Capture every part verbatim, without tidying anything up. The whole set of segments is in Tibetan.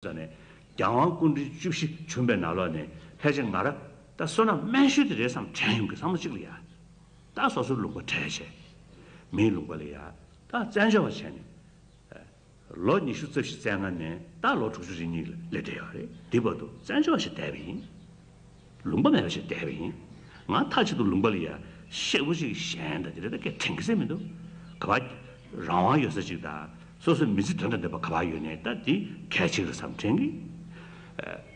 ས་ནས་རྒྱལ་དབང་སྐུ་ཕྲེང་བཅུ་བཞི་བྱོན་པའི་ནང་ལོགས་ནས་ཕལ་ཆེར་ང་རང་ད་བསོད་ནམས་དམན་ཤོས་དེ་རེད་བསམ་དྲན་ཡོང་གི། བསམ་བློ་གཅིག་ལ་ཡ། ད་སོ་སོའི་ལུང་པ་བྲལ་བྱས། མིའི་ལུང་པ་ལ་ཡ། ད་བཙན་བྱོལ་བ་བྱས་ནས། ལོ་ཉི་ཤུ་རྩ་བཞི་རྩ་ལྔ་ནས་ད་ལོ་དྲུག་ཅུ་རེ་གཉིས་ལ་སླེབས་བསྡད་ཡོད་རེད། དེ་བར་དུ་བཙན་བྱོལ་བ་ཞིག་བསྡད་པ་ཡིན། ལུང་པ་མེད་པ་ཞིག་བསྡད་པ་ཡིན། ང་མཐའ་གཅིག་ཏུ་ལུང་པ་ལ་ཡ་གཤེགས་པོ་ཞིག་གཞན་དང་དེ་འདྲ་ད་སྐད་དྲན་གི་ཟེར་མི་འདུག་ག་པར་རང་དབང་ཡོད་ས་ཅིག་དང་སོ་སོའི་མི་ཚེ་དོན་དང་ལྡན་པ་ག་པར་ཡོད་ནའི་ད་དེ་གལ་ཆེ་གི་བསམ་དྲན་གི།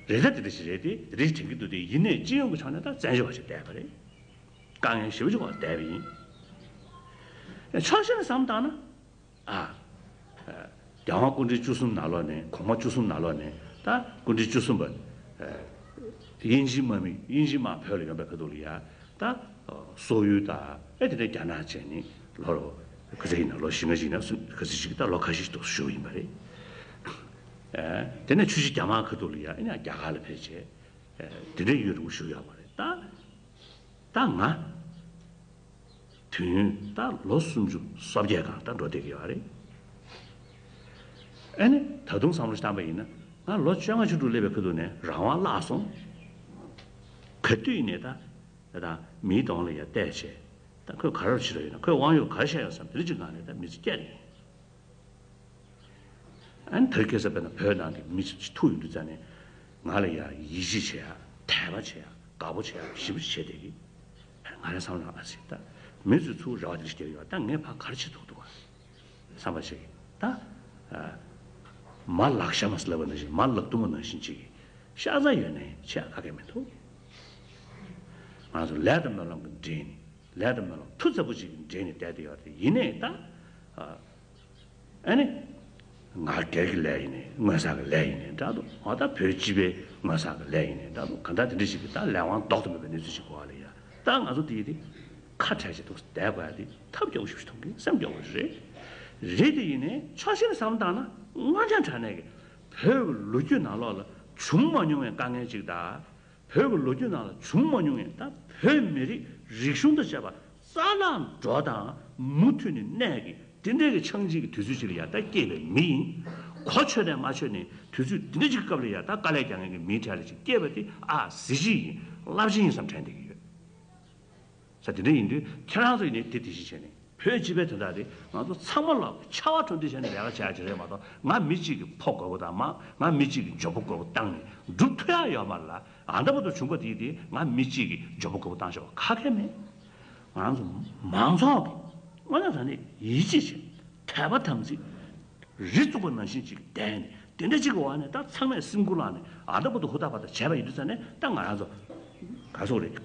རེད། ད་དེ་འདྲ་ཞིག་རེད་དེ། དེ་འདྲ་ཞིག་དྲན་གི་འདུག་སྟེ། ཡིན་ནའི་སྤྱི་ཡོངས་ཀྱི་ཕྱོགས་ནས་ད་བཙན་བྱོལ་བ་ཞིག་བསྡད་པ་རེད། དཀའ་ངལ་ཞེ་པོ་ཅིག་འོག་བསྡད་པ་ཡིན། ཕྱོགས་གཞན་ནས་བསམ་བཏང་ན། ཨ། རྒྱལ་དབང་སྐུ་ཕྲེང་བཅུ་གསུམ་ནང་ལོགས་ནས། གོང་མ་བཅུ་གསུམ་ནང་ལོགས་ནས་ད་སྐུ་ཕྲེང་བཅུ་གསུམ་པ། དབྱིན་ཇིའི་དམག་མི། དབྱིན་ཇིའི་དམག་བོད་ལ་ཡོང་པའི་ཁ་ཐུག་ལ་ཡ། ད་སོག་ཡུལ་དང་ཨེ་དེ་ནས་རྒྱ་ནག་བྱས་ནས་ལོ་ག་ཚོད་ཡིན་ན། ལོ་བཞི་ལྔ་ཞིག་ཡིན་ན། ག་ཚོད་ཞིག་ད་ལོ་ཁ་ཤས་ཤིག་ཏུ་བཞུགས་ཡིན་པ་རེད། དེ་ནས་ཆུ་བཞི་རྒྱ་དམག་ཁ་ཐུག་ལ་ཡ་ཨེ་ནས་རྒྱ་གར་ལ་ཕེབས་བྱས། དེ་འདྲའི་ཡུན་རིང་པོ་བཞུགས་ཡོད་མ་རེད། ད་ད་ང་དུས་ཡུན་ད་ལོ་སུམ་ཅུ་སོ་བརྒྱད་སྒང་ད་འགྲོ་བསྡད་ཀྱི་ཡོད་རེད། ཨ་ནི་ད་དུང་བསམ་བློ་བཏང་པ་ཡིན་ན། ང་ལོ་བཅོ་ལྔ་བཅུ་དྲུག་སླེབས་པའི་ཁ་ཐུག་ནས་རང་དབང་བརླག་སོང་། ག་དུས་ཡིན་ནའི་ད་ད་ད་མིའི་གདོང་ལ་ཡ་བལྟས་བྱས། ད་ཁོས་ག་རེ་བྱེད་རོགས་ཡོད་ན། ཁོས་དབང་ཡོད་ག་རེ་བཤད་ཡོད་བསམ། དེ་འདྲ་ཅིག་ངང་ནས་ད་མི་ཚེ་སྐྱེལ་ཡིན། ཨ་ནི་དེ་སྐད་ཆ་དཔེར་ན་བོད་ནང་གི་མི་ཅིག་ཐུག་ཡོང་དུས་ཙ་ནས་ང་ལ་ཡ་ཡིད་ཆེས་བྱེད་ཡ། དད་པ་བྱེད་ཡ། དགའ་པོ་བྱེད་ཡ། ཞེ་པོ་བྱེད་བསྡད་ཀྱི། ང་རང་བསམ་བློ་ཨ་ཙི་ད་མི་ཚོས་ཚུར་རེ་བ་དེ་འདྲ་ཞིག་བསྐྱེད་ཡོད། ད་ངས་ཕར་ག་རེ་བྱེད་ཐུབ་འདུག་ག་བསམ་པ་ཞིག་ད། མ་ལགས་ཤ་མ་ཟེར་ལབ་པ་ནང་བཞིན། མ་ལགས་གཏུམ་མོ་ནང་བཞིན་ཅིག་ཤ་ཚ་ཡོད་ནའི་བྱེད་ཡ་ག་གེ་མི་འདུག་ང་ཚོ་ལས་དང་སྨོན་ལམ་གྱིས་འདྲེས་ནས། ལས་དང་སྨོན་ལམ་མཐུ་རྩལ་པོ་ཅིག་གིས་འདྲེས་ནས་བསྡད་དེ་ཡོད་རེད། ཡིན་ནའི་ད། ཨ་ནི། ང་སྒེར་གྱི་ལས་ཡིན་ནའི། དངོས་ཟོག་གི་ལས་ཡིན་ནའི་འདྲ་འདུག་འོ་ད་བོད་སྤྱི་པའི་དངོས་ཟོག་གི་ལས་ཡིན་ནའི་འདྲ་འདུག་གང་ལྟར་དེ་འདྲ་ཞིག་གི་ད་ལས་དབང་ལྡོག་ཏུ་མེད་པའི་གནས་ཚུལ་ཞིག་གོ་བ་ལ་ཡ། ད་ང་ཚོ་དེ་ཡི་དེ་ཁ་བྲལ་བྱས་འདུག་བསྡད་དགོས་ཡ་དེ་ཐབས་སྐྱོ་པོ་ཞིག་མཐོང་གི། སེམས་སྐྱོ་པོ་ཞིག་རེད། རེད་དེ་ཡིན་ནའི་ཕྱོགས་གཞན་ནས་བསམ་བཏང་ན། དངོས་གནས་དྲང་གནས་ཀྱི་བོད་ཀྱི་ལོ་རྒྱུས་ནང་ལོགས་ལ་བྱུང་མ་མྱོང་བའི་དཀའ་ངལ་ཅིག་དང་། བོད་ཀྱི་ལོ་རྒྱུས་ནང་ལ་བྱུང་མ་མྱོང་བའི། ད་བོད་མི་རིགས་རིག་གཞུང་དང་བཅས་པ་རྩ་བརླག་འགྲོ་དང་མུ་མཐུད་ནས་གནས་ཀྱི་དེ་འདྲའི་གི་ཆགས་འཇིག་གི་དུས་ཚོད་ཅིག་ལ་ཡ་ད་སྐྱེས་པའི་མི་ཡིན། གོ་ཆོད་ནས་མ་ཆོད་ནས་དུས་ཚོད་དེ་འདྲ་ཅིག་གི་སྐབས་ལ་ཡ་ད་དཀའ་ལས་རྒྱག་མཁན་གྱི་མིའི་གྲས་ལ་ཅིག་སྐྱེས་པ་དེ་ཨ་གཟི་བརྗིད་ཡིན། རླབས་ཆེན་ཡིན་བསམ་དྲན་བསྡད་ཀྱི་ཡོད། ས་དེ་འདྲ་ཡིན་དུས་ཁྱེད་རང་ཚོ་ཡིན་ནའི་དེ་དེ་བཞིན་བྱས་ནས། བོད་སྤྱི་པའི་དོན་དག་དེ་ང་ཚོ་ཚང་མ་ལོག་ཆར་པ་དྲོ་འདི་བྱས་ནས་ལས་ཀ་བྱ་ཡ་ཅིག་རེད་མ་གཏོགས། ང་མི་གཅིག་གི་ཕོ་རྒོད་པོ་དང་། མ་ང་མི་གཅིག་གི་མགྱོགས་པོ་རྒོད་པོ་བཏང་ནས་འགྲུབ་ཐུབ་ཡ་ཡོད་མ་རེད་ལ། ཨ་འདྲ་པོ་དུ་བྱུང་པ་དེ་དེ་ང་མི་གཅིག་གི་མགྱོགས་པོ་རྒོད་པོ་བཏང་ཆོག་ག་གེ་མེད། ང་རང་ཚོ་མང་ཚོགས་ཀྱི་དངོས་གནས་དྲང་གནས་ཡིད་ཆེས་བྱེད། དད་པ་དམ་ཚིག་རི་བཙུགས་པ་ནང་བཞིན་ཅིག་བསྡད་ནས། དེ་འདྲ་ཅིག་གི་འོག་ནས་ད་ཚང་མས་སེམས་ཁུར་བླངས་ནས་ཨ་འདྲ་པོ་དུ་ཧུར་ཐག་པ་དང་བྱས་པ་ཡིན་དུས་ཙ་ནས། ད་ང་རང་ཚོ་ག་ཚོད་རེད།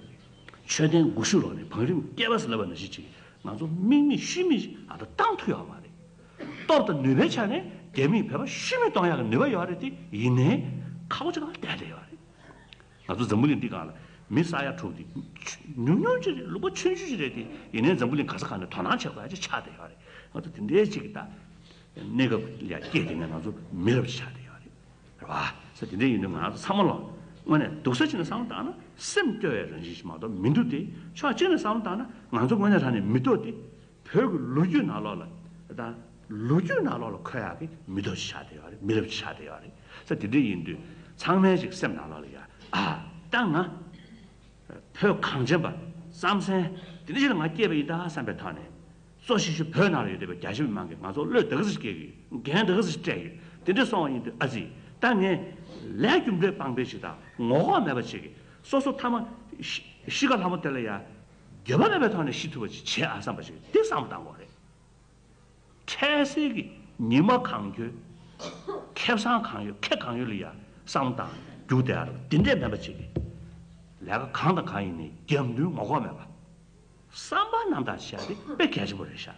མཆོད་རྟེན་དགུ་ཤུ་ལོག་ནས་བང་རིམ་བརྒྱད་པ་ཟེར་ལབ་པ་ནང་བཞིན་ཅིག་ང་ཚོ་དམིགས་མེད་ཤུལ་མེད་ཨ་ད་བཏང་ཐུབ་ཡོད་མ་རེད། སྟོབས་དང་ནུས་པའི་ཆ་ནས་རྒྱ་མིས་བོད་པ་ཤུལ་མེད་གཏོང་ཡག་གི་ནུས་པ་ཡོད་རེད་དེ། ཡིན་ནའི་ཁག་པོ་ཅིག་ལ་བསྡད་བསྡད་ཡོད་རེད། ང་ཚོ་འཛམ་བུ་གླིང་འདི་སྒང་ལ་མི་ས་ཡ་དྲུག་དེ་ཉུང་ཉུང་ཅིག་རེད། ལུང་པ་ཆུང་ཆུང་ཅིག་རེད་དེ། ཡིན་ནའི་འཛམ་བུ་གླིང་ག་ས་ག་ནས་དོ་སྣང་བྱེད་དགོས་ཡ་ཅིག་ཆགས་བསྡད་ཡོད་རེད། ང་ཚོ་དེ་འདྲའི་ཅིག་གི་ད་གནས་སྐབས་ལ་སྐྱེས་དེ་ནས་ང་ཚོ་མི་རབས་ཅིག་ཆགས་བསྡད་ཡོད་རེད། རེད་བ། ས་དེ་འདྲ་ཡིན་དུས་ང་ཚོ་ཚང་མ་ལོག་དངོས་གནས་སྡུག་ས་ཅིག་ནས་བསམ་བློ་བཏང་ན་སེམས་སྐྱོ་བའི་རང་བཞིན་ཞིག་མ་གཏོགས་མི་འདུག་སྟེ། ཕྱོགས་གཅིག་ནས་བསམ་བློ་བཏང་ན་ང་ཚོ་དངོས་གནས་དྲང་གནས་མི་ཐོག་སྟེ། བོད་ཀྱི་ལོ་རྒྱུས་ནང་ལོགས་ལ། ད་ལོ་རྒྱུས་ནང་ལོགས་ལ་འཁོད་ཡག་གི་མི་ཐོག་ཅིག་ཆགས་བསྡད་ཡོད་རེད། མི་རབས་ཅིག་ཆགས་བསྡད་ཡོད་རེད། ས་དེ་འདྲ་ཡིན་དུས་ཚང་མའི་ཅིག་སེམས་ནང་ལོགས་ལ་ཡ། ཨ་ད་ང་བོད་གངས་ཅན་པ་རྩམ་ཟན་དེ་འདྲ་ཞིག་ལ་ང་སྐྱེས་པ་ཡིན་ད་བསམ་པའི་ཐོག་ནས། གཙོ་ཆེ་ཤོས་བོད་ནང་ལ་ཡོད་བསྡད་པའི་རྒྱ་ཆེ་མི་མང་གིས་ང་ཚོ་བློས་ད་ག་ཟེ་ཞིག་སྐྱེལ་གི་ཡོད། འགན་ད་ག་ཟེ་ཞིག་སྤྲད་ཡོད། དེ་འདྲ་སོང་བ་ཡིན་དུས་ཨ་ཙི། ད་ངས་ལས་རྒྱུ་འབྲས་སྤངས་པའི་ཞིག་དང་ངོ་ལྐོག་མེད་པ་ཞིག་གིས་སོ་སོ་ཐ་མ་ཤི་ཤི་ཁ་ལྷ་མོ་དེ་ལ་ཡ་འགྱོད་པ་མེད་པའི་ཐོག་ནས་ཤི་ཐུབ་པ་ཞིག་བྱེད་ཨ་བསམ་པ་ཞིག་དེ་བསམ་བློ་བཏང་དགོས་རེད། འཕྲལ་སེལ་གྱི་ཉི་མ་གང་འཁྱོལ། ཁེ་བཟང་གང་ཡོད། ཁེ་གང་ཡོད་ལ་ཡ་བསམ་བློ་བཏང་རྒྱུགས་བསྡད་ཡ་རེད། དེ་འདྲས་མེད་པ་ཞིག་གིས་ལས་ཀ་གང་དང་གང་ཡིན་ནའི་རྒྱབ་མདུན་ངོ་ལྐོག་མེད་པ། བསམ་པ་རྣམ་དག་བྱས་ཏེ་དཔེ་གལ་ཆེན་པོ་རེད་ཤག